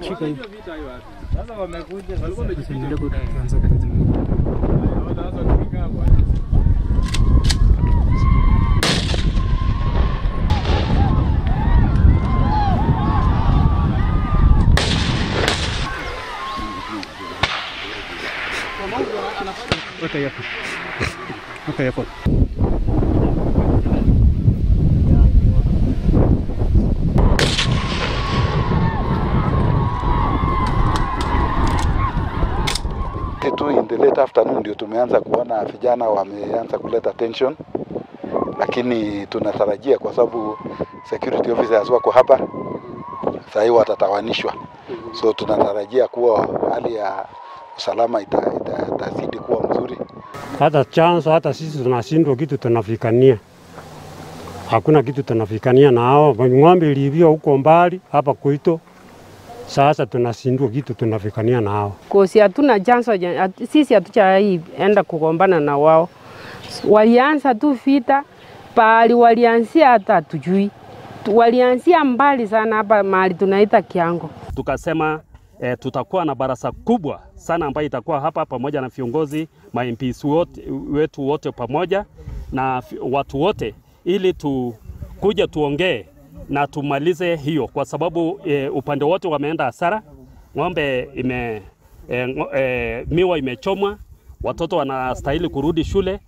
Shika hivi. Sasa wamekuja sasa. Ndio kuanza kazi. Weka yako. Weka yako. Tu in the late afternoon ndio tumeanza kuona vijana wameanza kuleta tension, lakini tunatarajia kwa sababu security officers wako hapa sasa hivi watatawanishwa, so tunatarajia kuwa hali ya usalama itazidi kuwa mzuri. Hata chanzo hata sisi tunashindwa kitu tunafikania, hakuna kitu tunafikania na hao ng'ombe ilivyo huko mbali hapa Koito. Sasa tunashindwa kitu tunafikania na hao. Kosi hatuna chanzo, sisi hatuchaenda kugombana na wao. Walianza tu vita, pali walianzia hata hatujui. Walianzia mbali sana hapa mahali tunaita Kiango. Tukasema tutakuwa na barasa kubwa sana ambayo itakuwa hapa pamoja na viongozi ma MPs wote, wetu wote pamoja na watu wote, ili tukuja tuongee na tumalize hiyo, kwa sababu upande wote wameenda hasara. Ng'ombe ime miwa imechomwa, watoto wanastahili kurudi shule.